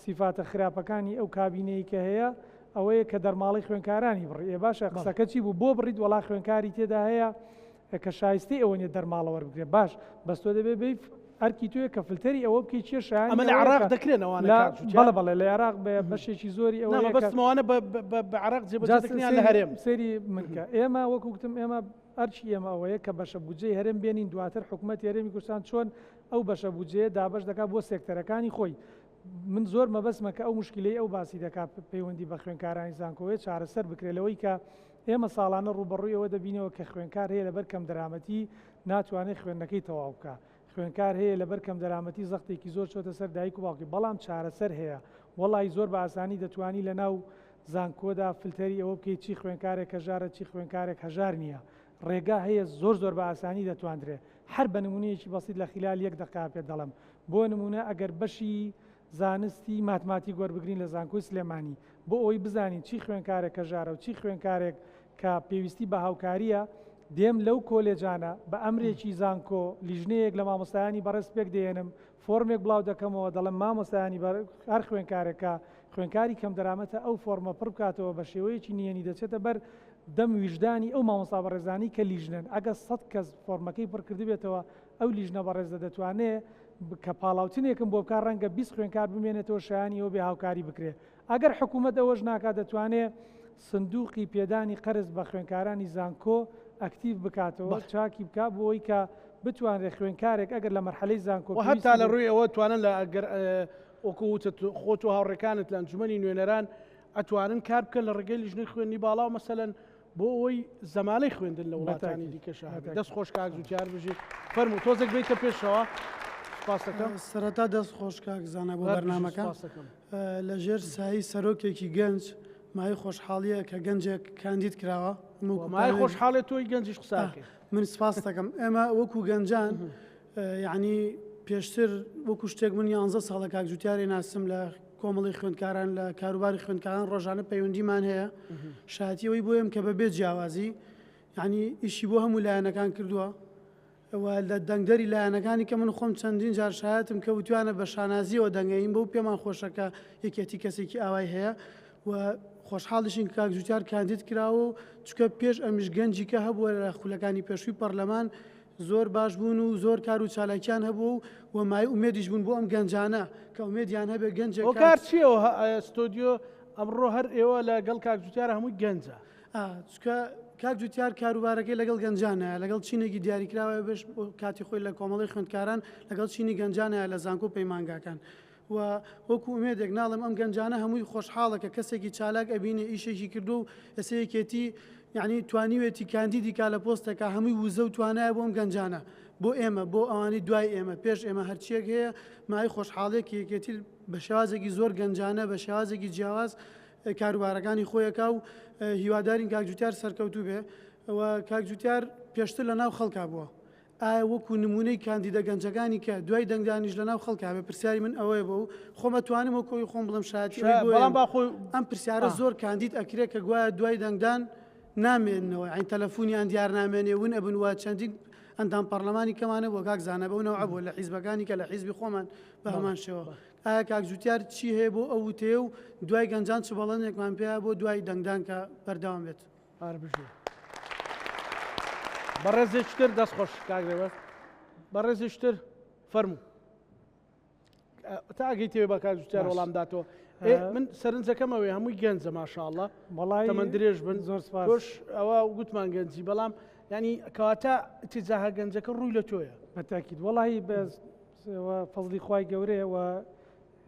سیفاتە خراپەکانی ئەو کابینەی کە هەیە ئەوەیە کە دەرماڵەی خوێنکارانی بڕی ئێ باشە قسەکە چی بوو بۆ بڕیت وەڵا خوێنکاری تێدا هەیە کە شایستەی ئەوە نیە دەرماڵە وەربگرێ باش بەس تۆ دەبێ بێی ئەرکی تۆیە کە فلتەری ئەوە بکەی چیە شایانی ئەمە لە ئەوەیە عێراق کە دەکرێن ئەوانە لە کاک جوتیار بەڵێ بەڵێ لە عێراق بە بەشێکی زۆری نا ئەوەیە کە مەبەستم ئەوانە بە بە بە عێراق جێبەجێ جا دەکرێن یان لە سەیری هەرێم سەیری من کە ئێمە وەکو گوتم ئێمە ئەرکی ئێمە ئەوەیە کە بەشە بودجەی هەرێم بێنین دواتر حکومەتی هەرێمی کوردستان چۆن ئەو بەشە بودجەیە دابەش دەکات بۆ سێکتەرەکانی خۆی من زۆر مەبەستمە کە ئەو موشکیلەی ئەو باسی دەکات پەیوەندی بە خوێندکارانی زانکۆیە چارەسەر بکرێت لەوەی کە ئێمە ساڵانە ڕووبەڕووی ئەوە دەبینەوە کە خوێندکار هەیە لەبەر کەمدەرامەتی ناتوانێت خوێندنەکەی تەواو بکا، خوێندکار هەیە لەبەر کەمدەرامەتی زەختێکی زۆر چۆتە سەر دایک و باوکی، بەڵام چارەسەر هەیە، وەڵاهی زۆر بە ئاسانی دەتوانی لەناو زانکۆدا فلتەری ئەوە بکەیت چی خوێندکارێک هەژارە چی خوێندکارێک هەژار نییە، ڕێگا هەیە زۆر زۆر بە ئاسانی دەتواندرێ، هەر بە نمونەیەکی بەسیت لە خیلال یەک دەقە پێت دەڵێم، بۆ نمونە ئەگەر بەشی زانستی ماتماتیک وەربگرین لە زانکۆی سلێمانی بۆ ئەوەی بزانین چی خوێنکارێک هەژارە و چی خوێنکارێک کە پێویستی بە هاوکارییە، دێم لەو کۆلێجانە بە ئەمرێکی زانکۆ لیژنەیەک لە مامۆستایانی بەڕێز پێک دەهێنم، فۆرمێک بڵاو دەکەمەوە دەڵێم مامۆستایانی بە هەر خوێنکارێک کە خوێنکاری کەمدەرامەتە ئەو فۆرمە پڕ بکاتەوە بە شێوەیەکی نهێنی دەچێتە بەر دەم ویژدانی ئەو مامۆستا بەڕێزانەی کە لیژنەن ئەگەر سەت کەس فۆرمەکەی پڕ کردبێتەوە ئەو لیژنە بەڕێزە دەتوانێ کە پاڵاوتنێکم بۆ بکا ڕەنگە 20 خوێنکار بمێنێتەوە شایانی ئەوە بێ هاوکاری بکرێ ئەگەر حکوومەت ئەوەش ناکات دەتوانێ سندوقی پێدانی قەرز بە خوێنکارانی زانکۆ ئەکتیڤ بکاتەوە بەڵێ. چاکی بکا بۆ ئەوەی کە بتوانرێ خوێنکارێک ئەگەر لە مەرحەلەی زانکۆ و هەتا پێویستی لە بە ڕووی ئەوە توانن لە ئەگەر وەکو وتت خۆت و هاوڕێکانت لە ئەنجومەنی نوێنەران ئەتوانن کار بکەن لە ڕێگەی لیژنەی خوێندنی باڵا و مەسەلەن بۆ ئەوەی زەمالەی خوێندن لە وڵاتانی بەتاکید دیکەشا هەبێت. بەتاکید. دەست خۆش کاک جوتیار بژی. فەرموو تۆزێک بێیتە پێشەوە. سوپاس دەکەم. سەرەتا دەست خۆش کاک زانا بۆ هەر بژی بەرنامەکە. سوپاس دەکەم. لە ژێر سایەی سەرۆکێکی گەنج مایەی خۆشحاڵیە کە گەنجێک کاندید کراوە. ئێمە وەکو مایەی پانێل خۆشحاڵێ تۆی گەنجیش قسە ئەکەی. من سپاست دەکەم. ئێمە وەکو گەنجان یعنی پێشتر وەکو شتێک من یانزە ساڵە کاک جوتیاری ناسم لە کۆمەڵی خوێندکاران لە کاروباری خوێندکاران ڕۆژانە پەیوەندیمان هەیە شایەتی ئەوەی بۆیم کە بەبێ جیاوازی یعنی ئیشی بۆ هەموو لایەنەکان کردووە و لە دەنگدەری لایەنەکانی کە من خۆم چەندین جار شایەتم کە وتویانە بە شانازیەوە دەنگەین بەو پێمان خۆشە کە یەکێتی کەسێکی ئاوای هەیە و خۆشحاڵیشین کاک جوتیار کاندید کراوە و چونکە پێش ئەمیش گەنجی کە هەبووە لە خولەکانی پێشووی پەرلەمان زۆر باش بوون و زۆر کار و چالاکیان هەبوو و مای ئومێدیش بوون بۆ ئەم گەنجانە کە ئومێدیان هەبێ گەنجێک هۆکار چییە ستۆدیۆ ئەمڕۆ هەر ئێوە لە گەڵ کاک جوتیار هەمووی گەنجە؟ چونکە کاک جوتیار کاروبارەکەی لەگەڵ گەنجانە لەگەڵ چینێکی دیاریکراوە بەش کاتی خۆی لە کۆمەڵی خوێندکاران لەگەڵ چینی گەنجانە لە زانکۆ پەیمانگاکان و وەکو ئومێدێک ناڵێم ئەم گەنجانە هەمووی خۆشحاڵە کە کەسێکی چالاک ئەبینێ ئیشێکی کردووە و ئێستا یەکێتی یعنی توانیوێتی کاندیدی کا لە پۆستێکا هەمووی وزە و توانایە بۆ ئەم گەنجانە بۆ ئێمە بۆ ئەوانەی دوای ئێمە پێش ئێمە هەرچیەک هەیە مایەی خۆشحاڵیە کە یەکێتی بە شێوازێکی زۆر گەنجانە بە شێوازێکی جیاواز کاروبارەکانی خۆیەکا و هیوادارین کاک جوتیار سەرکەوتوو بێ و کاک جوتیار پێشتر لە ناو خەڵکا بووە ئایا وەکو نمونەی کاندیدە گەنجەکانی کە دوای دەنگدانیش لەناو خەڵکا بێ پرسیاری من ئەوەیە بۆ خۆم ئەتوانم وەکو ئەوی خۆم بڵێم شایەتی ئەوەی بۆ بەڵام با خۆی ئەم پرسیارە زۆر کاندید ئەکرێ کە گوایە دوای دەنگدان نامێننەوە یانی تەلەفونیان دیار نامێنێ ون ئەبن وە چەندین ئەندام پەڕلەمانی کەمانە بووە کاک زانا بەو نەوعە بووە لە حیزبەکانی کە لە حیزبی خۆمان بە هەمان شێوە ئایا کاک جوتیار چی هەیە بۆ ئەو وتەیە و دوای گەنجان چ بەڵێنێکمان پێیە بۆ دوای دەنگدان کە بەردەوام بێت؟ هەر بژی. بەڕێزێکی تر دەست خۆش کاک رێبەر. بەڕێزێکی تر فەرموو. تا ئەگەی تێ بە کاک جوتیار وەڵام داتەوە. من سەرنجەکەم ئەوێ هەمووی گەنجە ماشاءاللە. وەڵای تەمەن درێژ بن. زۆر سپاس. تۆش ئەوە گوتمان گەنجی بەڵام ینی کەواتە ئیتیجاهە گەنجەکە ڕووی لە تۆیە. بەتاکید وەڵی بەس فەزڵی خوای گەورەیە و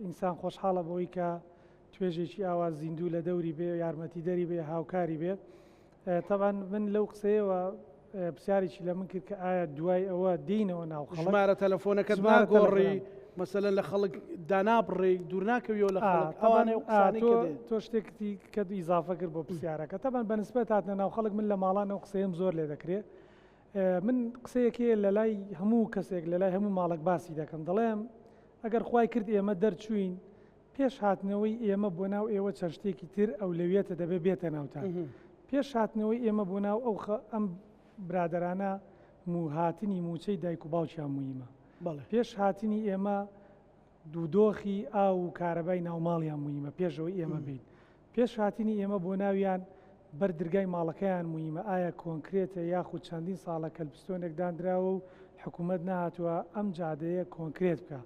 ئینسان خۆشحاڵە بەوەی کە توێژێکی ئاوا زیندوو لە دەوری بێ، یارمەتیدەری بێ، هاوکاری بێ. تەبعەن من لەو قسەیەوە پرسیارێکی لە من کرد کە ئایا دوای ئەوە دێینەوە ناو خەڵک؟ ژمارە تەلەفۆنەکەت ژمارە ناگۆڕی، تەلەفۆنم. مەسەلەن لە خەڵک دانابڕێی، دوور ناکەویەوە لە خەڵک، تەبعەن ئەوانەی ئەو قسانەی تۆ کە دێن. تۆ شتێکتی کە ئیزافە کرد بۆ پرسیارەکە. تەبعەن بە نسبەت هاتنە ناو خەڵک من لە ماڵان ئەو قسەیەم زۆر لێ دەکرێ. من قسەیەک هەیە لە لای هەموو کەسێک، لە لای هەموو ماڵێک باسی دەکەم، دەڵێم ئەگەر خوای کرد ئێمە دەرچووین، پێش هاتنەوەی ئێمە بۆ ناو ئێوە چەند شتێکی تر ئەولەویەتە دەبێ بێتە ناوتان. پێش هاتنەوەی ئێمە بۆ ناو ئەو ئەم برادەرانە هاتنی مووچەی دایک و باوکیان مویمە. پێش هاتنی ئێمە دوودۆخی ئاو و کارەبای ناوماڵیان مویمە پێش ئەوەی ئێمە بێین. پێش هاتنی ئێمە بۆ ناویان بەر درگای ماڵەکەیان مویمە ئایا کۆنکرێتە یاخود چەندین ساڵە کەلپستۆنێک داندراوە و حکومەت نەهاتووە ئەم جادەیە کۆنکرێت بکا.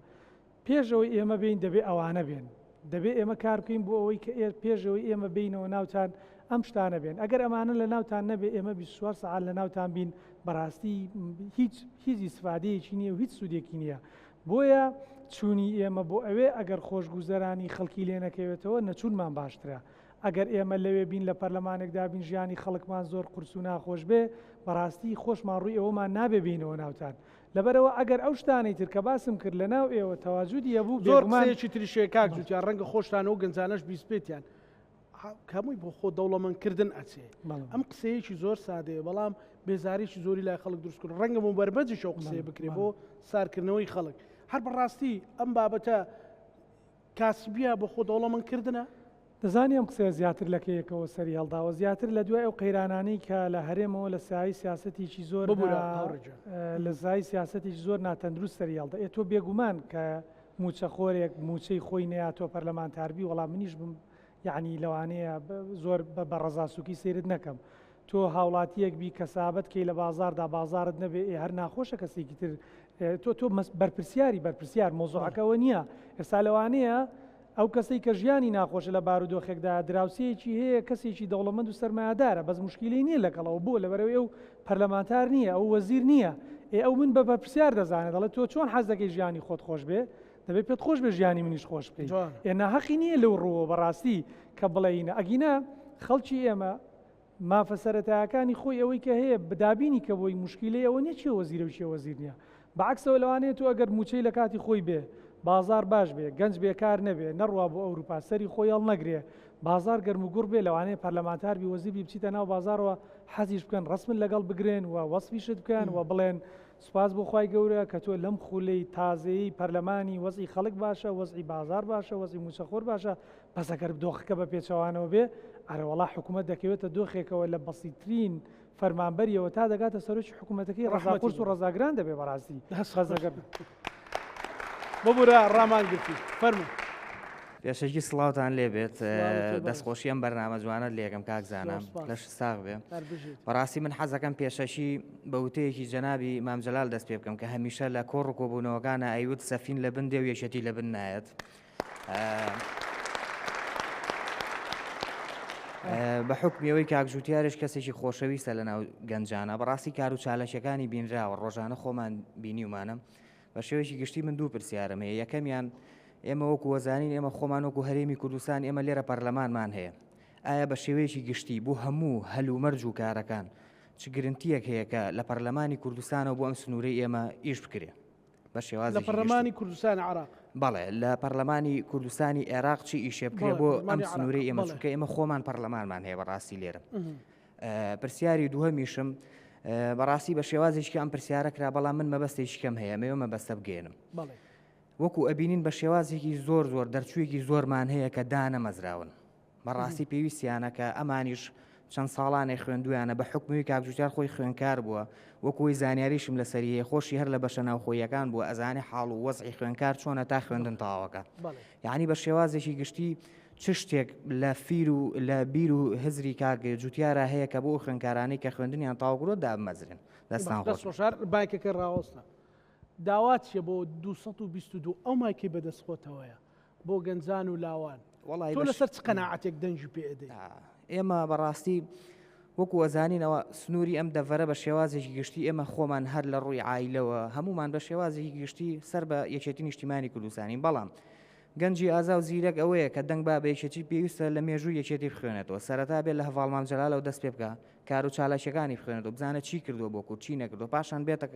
پێش ئەوەی ئێمە بێین دەبێ ئەوانە بێن. دەبێ ئێمە کار بکەین بۆ ئەوەی کە پێش ئەوەی ئێمە بێینەوە ناوتان ئەم شتانە بێن. ئەگەر ئەمانە لە ناوتان نەبێ ئێمە 24 سەعات لە ناوتان بین بەڕاستی هیچ هیچ ئیسفادەیەکی نییە و هیچ سوودێکی نییە. بۆیە چوونی ئێمە بۆ ئەوێ ئەگەر خۆشگوزەرانی خەڵکی لێ نەکەوێتەوە نەچوونمان باشترە. ئەگەر ئێمە لەوێ بین لە پەرلەمانێکدا بین ژیانی خەڵکمان زۆر قورس و ناخۆش بێ بەڕاستی خۆشمان ڕووی ئەوەمان نابێ بێینەوە ناوتان. لەبەرئەوە ئەگەر ئەو شتانەی تر کە باسم کرد لەناو ئێوە تەواجودی هەبوو زۆر بێگومان. قسەیەکی تریش هەیە کاک جوتیار ڕەنگە خۆشتان و گەنجانەش بیستبێتیان هەمووی بۆ خۆ دەوڵەمەند کردن ئەچێ ئەم قسەیەکی زۆر سادەیە بەڵام بێزارێکی زۆری لای خەڵک دروست کرد ڕەنگە مبەرمەجیش ئەو قسەیە بکرێ بۆ سارکردنەوەی خەڵک هەر بەڕاستی ئەم بابەتە کاسبیە بۆ خۆ دەوڵەمەند کردنە؟ دەزانی ئەم قسەیە زیاتر لە کەیەکەوە سەری هەڵداوە؟ زیاتر لە دوای ئەو قەیرانانەی کە لە هەرێمەوە لە سایەی سیاسەتێکی زۆر ببورە هاوڕێ گیان. لە سایەی سیاسەتێکی زۆر ناتەندروست سەری هەڵدا. ئێ تۆ بێگومان کە مووچەخۆرێک مووچەی خۆی نەیا تۆ پەرلەمانتار بی وەڵا منیش بم یەعنی لەوانەیە زۆر بە ڕەزاسووکی سەیرت نەکەم. تۆ هاوڵاتییەک بی کەسابەت کەی لە بازاڕدا بازاڕت نەبێ ئێ هەر ناخۆشە کەسێکی تر تۆ تۆ بەرپرسیاری بەرپرسیار مەوزوعەکە ئەوە نییە ئێستا لەوانەیە ئەو کەسەی کە ژیانی ناخۆشە لە بارودۆخێکدا دراوسێیەکی هەیە کەسێکی دەوڵەمەند و سەرمایەدارە بەس موشکیلەی نییە لەگەڵ ئەو بۆ لەبەرئەوەی ئەو پەرلەمانتار نییە ئەو وەزیر نییە ئێ ئەو من بە بەرپرسیار دەزانێت دەڵێت تۆ چۆن حەز دەکەی ژیانی خۆت خۆش بێ دەبێت پێت خۆش بێ ژیانی منیش خۆش بکەی ئێ ناهەقی نییە لەو ڕووەوە بەڕاستی کە بڵێینە ئەگینا خەڵکی ئێمە مافە سەرەتایەکانی خۆی ئەوەی کە هەیە دابینی کە بۆی موشکیلەی ئەوە نیە کێ وەزیرە و کێ وەزیر نیە بە عەکسەوە لەوانەیە تۆ ئەگەر موچەی لە کاتی خۆی بێ بازاڕ باش بێ گەنج بێکار نەبێ نەڕوا بۆ ئەوروپا سەری خۆی هەڵنەگرێ بازاڕ گەرم و گوڕ بێ لەوانەیە پەرلەمانتار بی وەزیر بی بچیتە ناو بازاڕەوە حەزیش بکەن ڕەسمت لەگەڵ بگرن و وەسفیشت بکەن و بڵێن سوپاس بۆ خوای گەورە کە تۆ لەم خولەی تازەیەی پەرلەمانی وەزعی خەڵک باشە وەزعی بازاڕ باشە وەزعی موچەخۆر باشە بەس ئەگەر دۆخەکە بە پێچەوانەوە بێ ئەرەوەڵا حکوومەت دەکەوێتە دۆخێکەوە لە بەسیترین فەرمانبەریەوە تا دەگاتە سەرۆکی حکوومەتەکەی ڕەزا قورس و ڕەزاگران دەبێ بەڕاستی ڕەزەگە ببورە ڕامان گرتی فەرموو. پێشەکی سڵاوتان لێبێت دەستخۆشی ئەم بەرنامە جوانەت لێکەم کاک زانا لەش ساغ بێ بەڕاستی من حەزەکەم پێشەکی بە وتەیەکی جەنابی مام جەلال دەست پێ بکەم کە هەمیشە لە کۆڕ و کۆبوونەوەکانە ئەیوت سەفین لە بن دێ و یەکێتی لە بن نایەت. بە حکمی ئەوەی کاک جوتیارش کەسێکی خۆشەویستە لە ناو گەنجانە بەڕاستی کار و چالاکیەکانی بینراوە ڕۆژانە خۆمان بینیومانە بە شێوەیەکی گشتی من دوو پرسیارم هەیە یەکەمیان ئێمە وەکو وەزانین ئێمە خۆمان وەکو هەرێمی کوردستان ئێمە لێرە پەرلەمانمان هەیە ئایا بە شێوەیەکی گشتی بۆ هەموو هەلومەرج و کارەکان چ گرنتیەک هەیە کە لە پەرلەمانی کوردستانەوە بۆ ئەم سنوورەی ئێمە ئیش بکرێ بە شێوازێکی لە پەرلەمانی کوردستان عراق بەڵێ لە پەرلەمانی کوردستانی عێراق چی ئیشێ بکرێ بۆ ئەم سنوورەی ئێمە چونکە ئێمە خۆمان پەرلەمانمان هەیە بەڕاستی لێرە پرسیاری دووهەمیشم بەڕاستی بە شێوازێکی ئەم پرسیارە کرا بەڵام من مەبەستێکی کەم هەیە مەوێ مەبەستە بگەێنم وەکو ئەبینین بە شێوازێکی زۆر زۆر دەرچوویەکی زۆرمان هەیە کە دانەمەزراون بەڕاستی پێویستیانە کە ئەمانیش چەند ساڵانێ خوێندویانە بە حکومی کاک جوتیار خۆی خوێنکار بووە وەکوی زانیاریشم لەسەری هەیە خۆشی هەر لە بەشە ناوخۆیەکان بووە ئەزانێ حاڵ و وەزعی خوێنکار چۆنە تا خوێندن تەواوەکە یعنی بە شێوازێکی گشتی چ شتێک لە فیر و لە بیر و هزری کاک جوتیارا هەیە کە بۆ ئەو خوێندکارانەی کە خوێندنیان تەواو کردووە دابمەزرێن؟ دەستان خۆش. دەست خۆش هەر مایکەکە ڕاوەستە. داوات چیە بۆ 222 ئەو مایکەی بەدەست خۆتەوەیە بۆ گەنجان و لاوان؟ وەڵی تۆ لەسەر چ قەناعەتێک دەنگی پێ ئەدەی؟ ئێمە بەڕاستی وەکو ئەزانینەوە سنووری ئەم دەڤەرە بە شێوازێکی گشتی ئێمە خۆمان هەر لە ڕووی عایلەوە هەمومان بە شێوازێکی گشتی سەر بە یەکێتی نیشتیمانی کوردستانین بەڵام گەنجی ئازا و زیرەک ئەوەیە کە دەنگ با بە یەکێتی پێویستە لە مێژووی یەکێتی بخوێنێتەوە سەرەتا بێ لە هەڤاڵ مام جەلالەوە دەست پێ بکا کار و چالاکیەکانی بخوێنێتەوە بزانێت چی کردووە بۆ کورد چی نەکردووە پاشان بێتە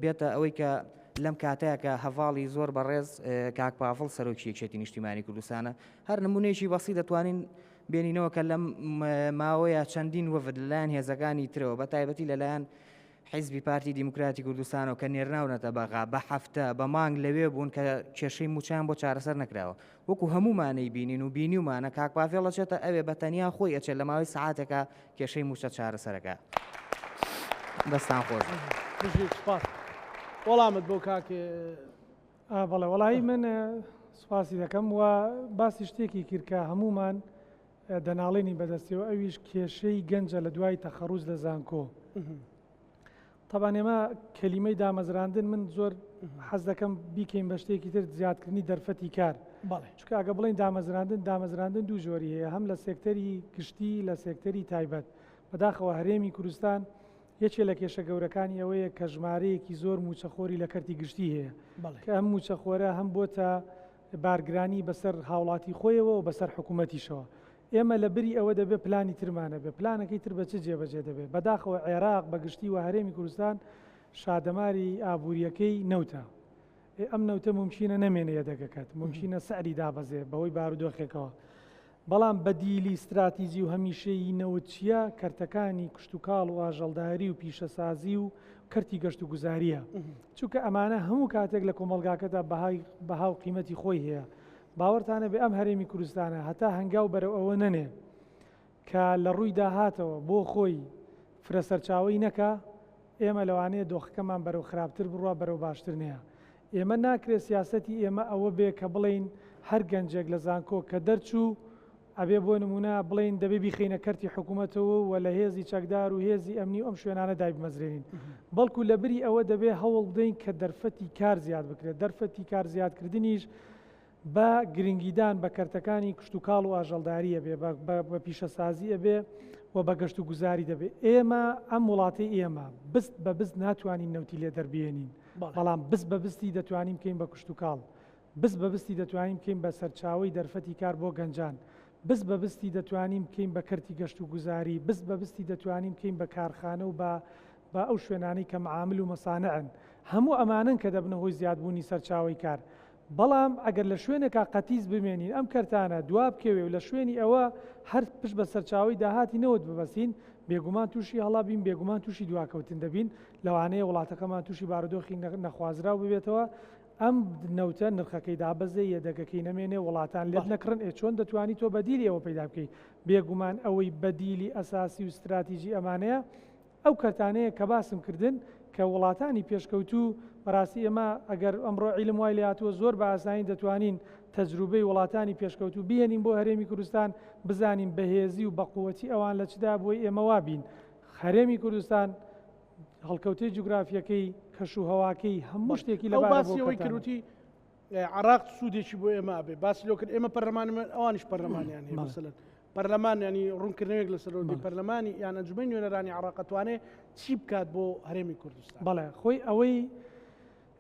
بێتە ئەوەی کە لەم کاتەیە کە هەڤاڵی زۆر بەڕێز کاک پاڤڵ سەرۆکی یەکێتی نیشتیمانی کوردستانە هەر نمونەیەکی بەسی دەتوانین بێنینەوە کە لەم ماوەیە چەندین وەفد لەلایەن هێزەکانی ترەوە بە تایبەتی لەلایەن. حیزبی پارتی دیموکراتی کوردستانەوە کە نێرناونەتە بەغا بە هەفتە بە مانگ لەوێ بوون کە کێشەی مووچەیان بۆ چارەسەر نەکراوە وەکو هەموومانەی بینین و بینیومانە کاک پاڤێڵ ئەچێتە ئەوێ بە تەنیا خۆی ئەچێت لە ماوەی سەعاتێکا کێشەی مووچە چارەسەرەکا. دەستان خۆش بێت. بژیت سوپاس. وەڵامت بۆ کاک. ئا بەڵێ وەڵایی من سوپاسی دەکەم و باسی شتێکی کرد کە هەموومان دەناڵێنین بەدەستیەوە ئەویش کێشەی گەنجە لە دوای تەخەڕوج لە زانکۆ. تەبعەن ئێمە کەلیمەی دامەزراندن من زۆر حەز دەکەم بیکەین بە شتێکی تر زیادکردنی دەرفەتی کار چونکە ئەگە بڵێین دامەزراندن دامەزراندن دوو جۆری هەیە هەم لە سێکتەری گشتی لە سێکتەری تایبەت بەداخەوە هەرێمی کوردستان یەکێ لە کێشە گەورەکانی ئەوەیە کە ژمارەیەکی زۆر موچەخۆری لە کەرتی گشتی هەیە کە ئەم موچەخۆرە هەم بۆتە بارگرانی بەسەر هاوڵاتی خۆیەوە و بەسەر حکوومەتیشەوە ئێمە لە بری ئەوە دەبێ پلانی ترمان هەبێ، پلانەکەی تر بە چ جێبەجێ دەبێ؟ بەداخەوە عێراق بە گشتی و هەرێمی کوردستان شادەماری ئابوورییەکەی نەوتە. ئێ ئەم نەوتە مومکینە نەمێنێ یەدەگەکەت، مومکینە سعری دابەزێ بەهۆی بارودۆخێکەوە. بەڵام بەدیلی ستراتیجی و هەمیشەیی نەوت چییە؟ کەرتەکانی کشتوکاڵ و ئاژەڵداری و پیشەسازی و کەرتی گەشتوگوزارییە. چونکە ئەمانە هەموو کاتێک لە کۆمەڵگاکەدا بەهای بەها و قیمەتی خۆی هەیە. باوەڕتان هەبێ ئەم هەرێمی کوردستانە هەتا هەنگاو بەرەو ئەوە نەنێ کە لە ڕووی داهاتەوە بۆ خۆی فرە سەرچاوەی نەکا، ئێمە لەوانەیە دۆخەکەمان بەرەو خراپتر بڕوا بەرەو باشتر نەیە. ئێمە ناکرێ سیاسەتی ئێمە ئەوە بێ کە بڵێین هەر گەنجێک لە زانکۆ کە دەرچوو ئەبێ بۆ نموونە بڵێین دەبێ بیخەینە کەرتی حکوومەتەوە و لە هێزی چەکدار و هێزی ئەمنی و ئەم شوێنانە دایبمەزرێنین. بەڵکوو لە بری ئەوە دەبێ هەوڵ بدەین کە دەرفەتی کار زیاد بکرێت. دەرفەتی کار زیادکردنیش بە گرنگیدان بە کەرتەکانی کشتوکاڵ و ئاژەڵداری ئەبێ، بە پیشەسازی ئەبێ و بە گەشتوگوزاری دەبێ. ئێمە ئەم وڵاتەی ئێمە بست بە بست ناتوانین نەوتی لێ دەربهێنین، بەڵام بست بە بستی دەتوانین بکەین بە کشتوکاڵ. بست بە بستی دەتوانین بکەین بە سەرچاوەی دەرفەتی کار بۆ گەنجان. بست بە بستی دەتوانین بکەین بە کەرتی گەشتوگوزاری. بست بە بستی دەتوانین بکەین بە کارخانە و بە بە ئەو شوێنانەی کە معامل و مەسانعن. هەموو ئەمانەن کە دەبنە هۆی زیادبوونی سەرچاوەی کار. بەڵام ئەگەر لە شوێنێکا قەتیس بمێنین، ئەم کەرتانە دوا بکەوێ و لە شوێنی ئەوە هەر پشت بە سەرچاوەی داهاتی نەوت ببەستین، بێگومان تووشی هەڵە بین، بێگومان تووشی دواکەوتن دەبین، لەوانەیە وڵاتەکەمان تووشی بارودۆخی نەخوازراو ببێتەوە، ئەم نەوتە نرخەکەی دابەزێ، یەدەگەکەی نەمێنێ، وڵاتان لێت نەکڕن، ئێ چۆن دەتوانی تۆ بەدیلی ئەوە پەیدا بکەی؟ بێگومان ئەوەی بەدیلی ئەساسی و ستراتیجی ئەمانەیە، ئەو کەرتانەیە کە باسم کردن کە وڵاتانی پێشکەوتوو، بەڕاستی ئێمە ئەگەر ئەمڕۆ عیلم وای لێهاتووە زۆر بە ئاسانی دەتوانین تەجروبەی وڵاتانی پێشکەوتوو بهێنین بۆ هەرێمی کوردستان، بزانین بەهێزی و بەقوەتی ئەوان لە چدا بۆی ئێمە وابین. هەرێمی کوردستان هەڵکەوتەی جوگرافیەکەی، کەش و هەواکەی، هەموو شتێکی ئەو لەبارە بۆ باسی ئەوەی کەرتانە. کرد وتی عێراق سوودێکی بۆ ئێمە ئەبێ، باسی لەوە کرد ئێمە پەرلەمانمان ئەوانیش پەرلەمانیان هەیە، مەسەلەن پەرلەمان ینی ڕوونکردنەوەیەک لەسەر ئەوە بێ، پەرلەمانی یان ئەنجومەنی نوێنەرانی عێراق ئەتوانێ چی بکات بۆ هەرێمی کوردستان؟ بەڵێ، خۆی ئەوەی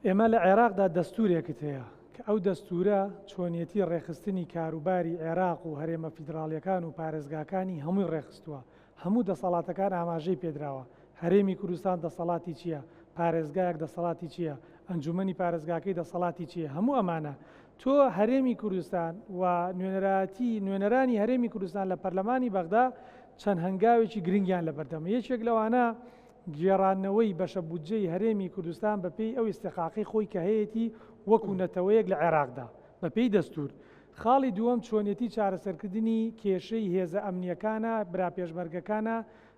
ئێمە لە عێراقدا دەستوورێکت هەیە کە ئەو دەستوورە چۆنیەتی ڕێکخستنی کاروباری عێراق و هەرێمە فیدراڵیەکان و پارێزگاکانی هەمووی ڕێکخستووە، هەموو دەسەڵاتەکان ئاماژەی پێدراوە، هەرێمی کوردستان دەسەڵاتی چییە، پارێزگایەک دەسەڵاتی چییە، ئەنجومەنی پارێزگاکەی دەسەڵاتی چییە، هەموو ئەمانە. تۆ هەرێمی کوردستان و نوێنەرایەتی نوێنەرانی هەرێمی کوردستان لە پەرلەمانی بەغدا چەند هەنگاوێکی گرنگیان لەبەردەمە، یەکێک لەوانە گێڕانەوەی بەشە بودجەی هەرێمی کوردستان بەپێی ئەو ئیستیحقاقەی خۆی کە هەیەتی وەکو نەتەوەیەک لە عێراقدا بەپێی دەستور. خاڵی دووەم چۆنیەتی چارەسەرکردنی کێشەی هێزە ئەمنییەکانە، برا پێشمەرگەکانە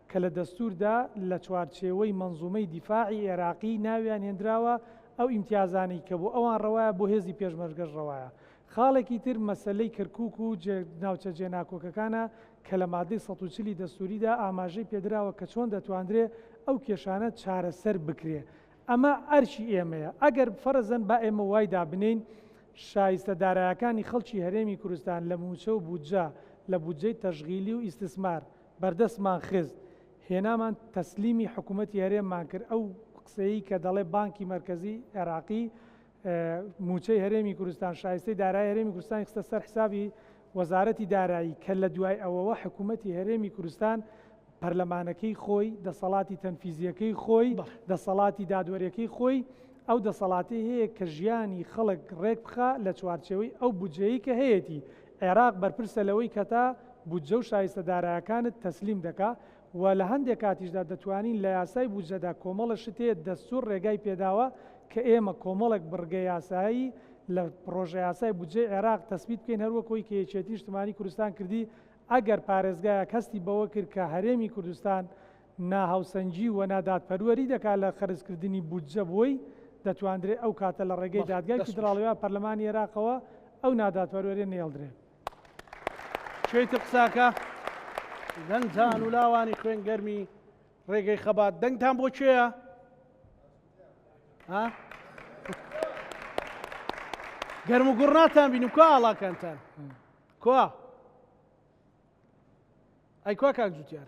کە لە دەستوردا لە چوارچێوەی مەنزومەی دیفاعی عێراقی ناویان هێندراوە، ئەو ئیمتیازانەی کە بۆ ئەوان ڕەوایە بۆ هێزی پێشمەرگەش ڕەوایە. خاڵێکی تر مەسەلەی کەرکوک و ناوچە جێناکۆکەکانە کە لە مادەی 140 ی دەستوریدا ئاماژەی پێدراوە کە چۆن دەتواندرێ ئەو کێشانە چارەسەر بکرێ. ئەمە ئەرکی ئێمەیە. ئەگەر فەرزەن با ئێمە وای دابنێین شایستە دارایەکانی خەڵکی هەرێمی کوردستان لە مووچە و بودجە، لە بودجەی تەشغیلی و ئیستسمار بەردەستمان خست، هێنامان تەسلیمی حکوومەتی هەرێممان کرد، ئەو قسەیەی کە دەڵێ بانکی مەرکەزی عێراقی مووچەی هەرێمی کوردستان، شایستەی دارایی هەرێمی کوردستانی خستە سەر حسابی وەزارەتی دارایی کە لە دوای ئەوەوە حکوومەتی هەرێمی کوردستان پەرلەمانەکەی خۆی، دەسەڵاتی تەنفیزییەکەی خۆی، دەسەڵاتی دادوەریەکەی خۆی، ئەو دەسەڵاتەی هەیە کە ژیانی خەڵک ڕێک بخا لە چوارچێوەی ئەو بودجەیەی کە هەیەتی. عێراق بەرپرسە لەوەی کە تا بودجە و شایستە دارایەکانت تەسلیم دەکا. و لە هەندێک کاتیشدا دەتوانین لە یاسای بودجەدا کۆمەڵە شت هەیە دەستوور ڕێگای پێداوە کە ئێمە کۆمەڵێک بڕگە یاسایی لە پڕۆژە یاسای بودجەی عێراق تەسبیت بکەین هەروەک ئەوەی کە یەکێتی نیشتمانی کوردستان کردی ئەگەر پارێزگایەک هەستی بەوە کرد کە هەرێمی کوردستان ناهاوسەنگی و نادادپەروەری دەکات لە خەرجکردنی بودجە بۆی، دەتواندرێ ئەو کاتە لە ڕێگەی دادگای فیدراڵی و پەرلەمانی عێراقەوە ئەو نادادپەروەریە نەهێڵدرێ. کێی تر قساکە؟ گەنجان و لاوانی خوێن گەرمی ڕێگەی خەبات دەنگتان بۆ کێیە؟ ها؟ گەرم و گوڕ ناتان بینم کوا ئاڵاکانتان کوا ئەی کوا کاک جوتیار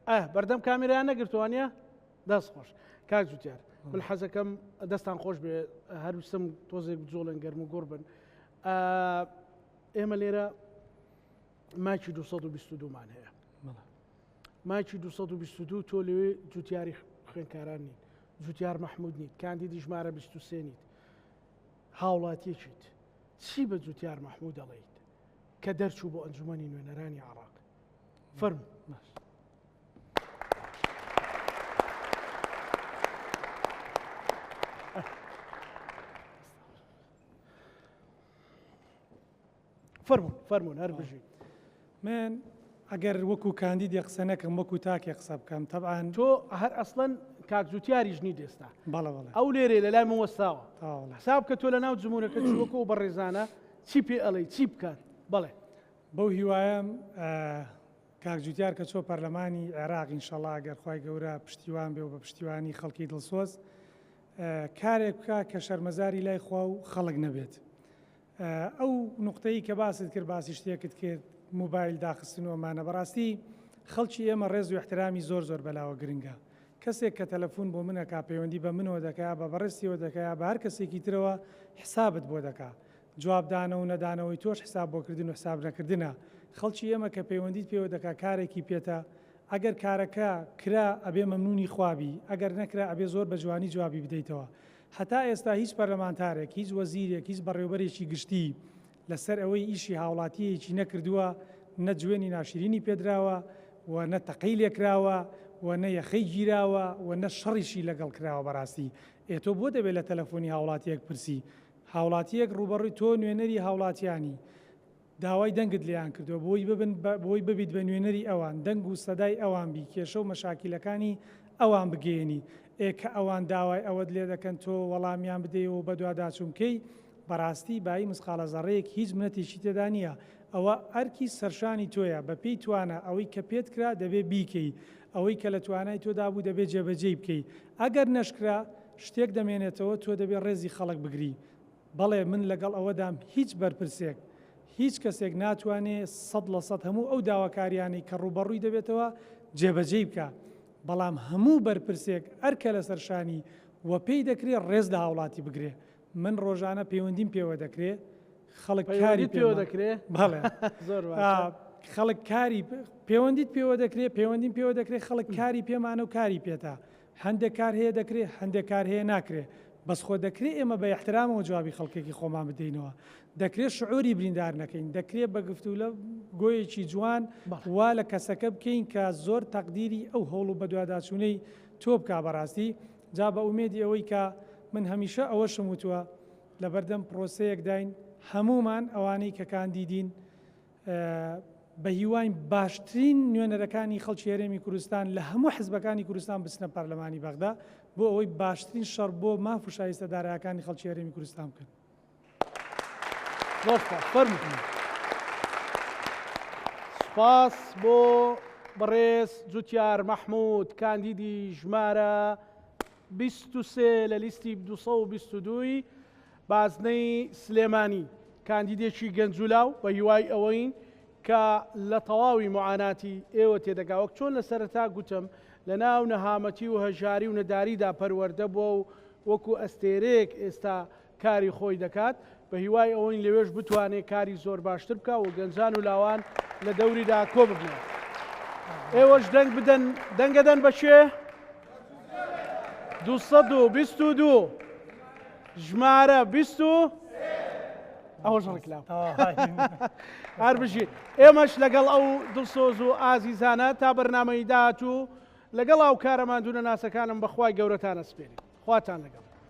ئە بەردەم کامیرایان نەگرتوانە دەست خۆش کاک جوتیار من حەزەکەم دەستان خۆش بێ هەروسم تۆزێک بجۆڵێن گەرم و گوڕ بن ئێمە لێرە ماکی 222 مان هەیە ماکی 222 تۆ لەوێ جوتیاری خوێنکاران نیت جوتیار مححمود نیت کاندیدی ژمارە 23 نیت هاوڵاتیەکیت چی بە جوتیار مححمود دەڵێیت کە دەرچوو بۆ ئەنجومەنی نوێنەرانی عراق فەرموو. فەرموون فەرموون هەر بژی. من ئەگەر وەکو کاندیدێ قسە نەکەم وەکو تاکێ قسە بکەم تەبعەن تۆ هەر ئەسڵەن کاک جوتیاریش نیت ئێستا بەڵێ بەڵێ ئەو لێرەیە لە لای من وەستاوە تەواو حساب کە تۆ لە ناو جمهورەکە چی وەکو ئەو بەڕێزانە چی پێ ئەڵێی چی بکات بەڵێ. بەو هیوایەم کاک جوتیار کە چۆ پەرلەمانی عێراق ئینشەڵا گەر خوای گەورە پشتیوان بێ و بە پشتیوانی خەڵکی دڵسۆز کارێک بکا کە شەرمەزاری لای خوا و خەڵک نەبێت. ئەو نوقتەی کە باست کرد باسی شتێکت کرد موبایل داخستن و ئەمانە بەڕاستی خەڵکی ئێمە ڕێز و احترامی زۆر زۆر بەلاوە گرنگە کەسێک کە تەلەفون بۆ من ئەکا پەیوەندی بە منەوە دەکا یا بە بەڕێزتیەوە دەکا یا بە هەر کەسێکی ترەوە حسابت بۆ دەکا جواب دانەوە و نەدانەوەی تۆش حساب بۆ کردن و حساب نەکردنە خەڵکی ئێمە کە پەیوەندیت پێوە دەکا کارێکی پێتە ئەگەر کارەکە کرا ئەبێ مەمنونی خوا بی ئەگەر نەکرا ئەبێ زۆر بە جوانی جوابی بدەیتەوە هەتا ئێستا هیچ پەرلەمانتارێک، هیچ وەزیرێک، هیچ بەڕێوبەرێکی گشتی لەسەر ئەوەی ئیشی هاوڵاتییەکی نەکردووە، نە جوێنی ناشرینی پێدراوە و نە تەقەی لێکراوە و نە یەخەی گیراوە و نە شەڕیشی لەگەڵ کراوە بەڕاستی ئێ تۆ بۆ دەبێ لە تەلەفۆنی هاوڵاتییەک پرسی؟ هاوڵاتییەک ڕووبەڕووی تۆ نوێنەری هاوڵاتیانی، داوای دەنگت لێیان کردووە بۆی ببن بە بۆی ببیت بە نوێنەری ئەوان، دەنگ و سەدای ئەوان بی، کێشە و مەشاکیلەکانی ئەوان بگەیەنی. ئێ کە ئەوان داوای ئەوەت لێ دەکەن تۆ وەڵامیان بدەیەوە و بەدواداچوون بکەی، بەڕاستی بایی مسقاڵە زەڕەیەک هیچ منەتێکی تێدا نییە. ئەوە ئەرکی سەرشانی تۆیە، بە پێی توانا ئەوەی کە پێت کرا دەبێ بیکەی، ئەوەی کە لە توانای تۆدا بوو دەبێ جێبەجێی بکەی. ئەگەر نەشکرا شتێک دەمێنێتەوە تۆ دەبێ ڕێزی خەڵک بگری. بەڵێ من لەگەڵ ئەوەدام هیچ بەرپرسێک، هیچ کەسێک ناتوانێ 100% هەموو ئەو داواکاریانەی کە ڕووبەڕووی دەبێتەوە جێبەجێی بکا، بەڵام هەموو بەرپرسێک ئەرکە لەسەر شانی و پێی دەکرێ ڕێز لە هاوڵاتی بگرێ. من ڕۆژانە پەیوەندیم پێوە دەکرێ، خەڵک کاری پەیوەندیت پێوە پێمە. دەکرێ؟ بەڵێ. زۆر باشە. خەڵک کاری پەیوەندیت پێوە دەکرێ، پەیوەندیم پێوە دەکرێ، خەڵک کاری پێمانە و کاری پێتە. هەندێک کار هەیە دەکرێ هەندێک کار هەیە ناکرێ بەس خۆ دەکرێ ئێمە بە ئیحترامەوە جوابی خەڵکێکی خۆمان بدەینەوە دەکرێ شعوری بریندار نەکەین دەکرێ بە گفتولە گۆیەکی جوان وا لە کەسەکە بکەین کە زۆر تەقدیری ئەو هەوڵ و بەدواداچوونەی تۆ بکا بەڕاستی جا بە ئومێدی ئەوەی کە من هەمیشە ئەوەشم وتووە لەبەردەم پرۆسەیەکداین هەموومان ئەوانەی کە کاندیدین بەهیواین باشترین نوێنەرەکانی خەڵکی هەرێمی کوردستان لە هەموو حزبەکانی کوردستان بچنە پەرلەمانی بەغدا بۆ ئەوەی باشترین شەڕ بۆ ماف و شایستە دارایەکانی خەڵکی هەرێمی کوردستان بکەن. زۆر سوپاس فەرموو. سوپاس بۆ بەڕێز جوتیار مەحمود کاندیدی ژمارە 23 لە لیستی 222 ی بازنەی سلێمانی، کاندیدێکی گەنج و لاو، بە هیوای ئەوەین کە لە تەواوی موعاناتی ئێوە تێدەگا، وەک چۆن لە سەرەتا گوتم لە ناو نەهامەتی و هەژاری و نەداریدا پەروەردە بووە و وەکو ئەستێرەیەک ئێستا کاری خۆی دەکات، بە هیوای ئەوەین لەوێش بتوانێ کاری زۆر باشتر بکا و گەنجان و لاوان لە دەوریدا کۆببنەوە. ئێوەش دەنگ بدەن، دەنگەدەن بە کێ؟ 222 ژمارە 23. ئەوەش ڕیکلام هەر بژی ئێمەش لەگەڵ ئەو دڵسۆز و ئازیزانە تا بەرنامەی داهاتوو لەگەڵ هاوکارە ماندوونەناسەکانم بەخوای گەورەتان ئەسپێرین خواتان لەگەڵ.